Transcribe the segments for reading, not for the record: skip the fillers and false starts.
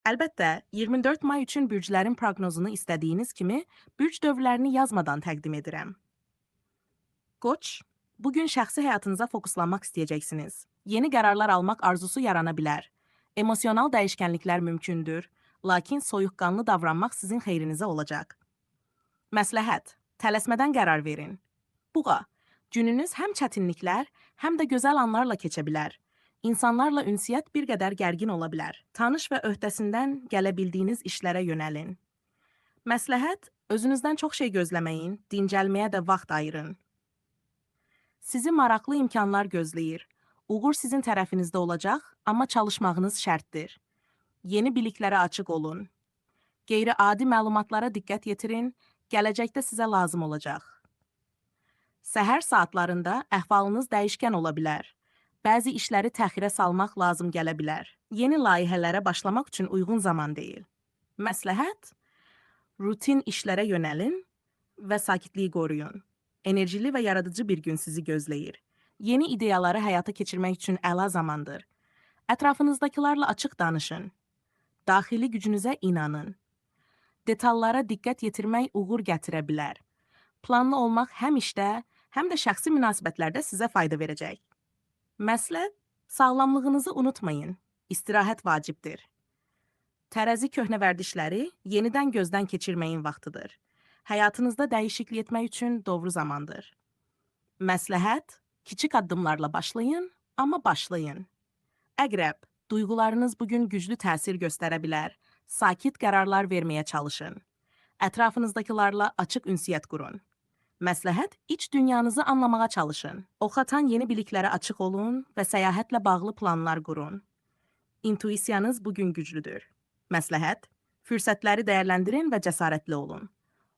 Əlbəttə, 24 may üçün bürclərin proqnozunu istədiyiniz kimi bürc dövrlərini yazmadan təqdim edirəm. Qoç, bugün şəxsi həyatınıza fokuslanmaq istəyəcəksiniz. Yeni qərarlar almaq arzusu yarana bilər. Emosional dəyişkənliklər mümkündür, lakin soyuqqanlı davranmaq sizin xeyrinizə olacaq. Məsləhət: tələsmədən qərar verin. Buğa, gününüz həm çətinliklər, həm də gözəl anlarla keçə bilər. İnsanlarla ünsiyyət bir qədər gərgin ola bilər. Tanış və öhdəsindən gələ bildiyiniz işlərə yönəlin. Məsləhət: özünüzdən çox şey gözləməyin, dincəlməyə də vaxt ayırın. Sizi maraqlı imkanlar gözləyir. Uğur sizin tərəfinizdə olacaq, amma çalışmağınız şərtdir. Yeni biliklərə açıq olun. Qeyri-adi məlumatlara diqqət yetirin, gələcəkdə sizə lazım olacaq. Səhər saatlarında əhvalınız dəyişkən ola bilər. Bəzi işləri təxirə salmaq lazım gələ bilər. Yeni layihələrə başlamaq üçün uyğun zaman deyil. Məsləhət: rutin işlərə yönəlin və sakitliyi qoruyun. Enerjili və yaradıcı bir gün sizi gözləyir. Yeni ideyaları həyata keçirmək üçün əla zamandır. Ətrafınızdakılarla açıq danışın. Daxili gücünüzə inanın. Detallara diqqət yetirmək uğur gətirə bilər. Planlı olmaq həm işdə, həm də şəxsi münasibətlərdə sizə fayda verəcək. Məsləhət: sağlamlığınızı unutmayın. İstirahət vacibdir. Tərəzi, köhnə vərdişləri yenidən gözdən keçirməyin vaxtıdır. Həyatınızda dəyişiklik etmək üçün doğru zamandır. Məsləhət: kiçik addımlarla başlayın, amma başlayın. Əqrəb, duyğularınız bugün güclü təsir göstərə bilər. Sakit qərarlar verməyə çalışın. Ətrafınızdakılarla açıq ünsiyyət qurun. Məsləhət: iç dünyanızı anlamağa çalışın. Oxatan yeni biliklərə açıq olun və səyahətlə bağlı planlar qurun. İntuisiyanız bugün güclüdür. Məsləhət: fürsətləri dəyərləndirin və cəsarətli olun.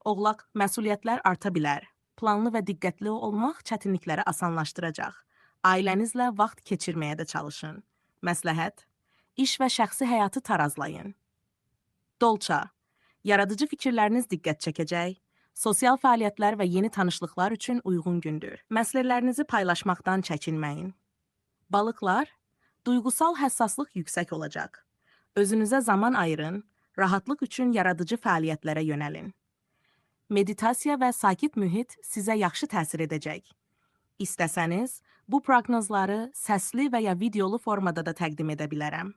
Oğlaq, məsuliyyətlər arta bilər. Planlı və diqqətli olmaq çətinlikləri asanlaşdıracaq. Ailənizlə vaxt keçirməyə də çalışın. Məsləhət: iş və şəxsi həyatı tarazlayın. Dolça, yaradıcı fikirləriniz diqqət çəkəcək. Sosial fəaliyyətlər və yeni tanışlıqlar üçün uyğun gündür. Məsələlərinizi paylaşmaqdan çəkinməyin. Balıqlar, duyğusal həssaslıq yüksək olacaq. Özünüzə zaman ayırın, rahatlıq üçün yaradıcı fəaliyyətlərə yönəlin. Meditasiya və sakit mühit sizə yaxşı təsir edəcək. İstəsəniz, bu proqnozları səsli və ya videolu formada da təqdim edə bilərəm.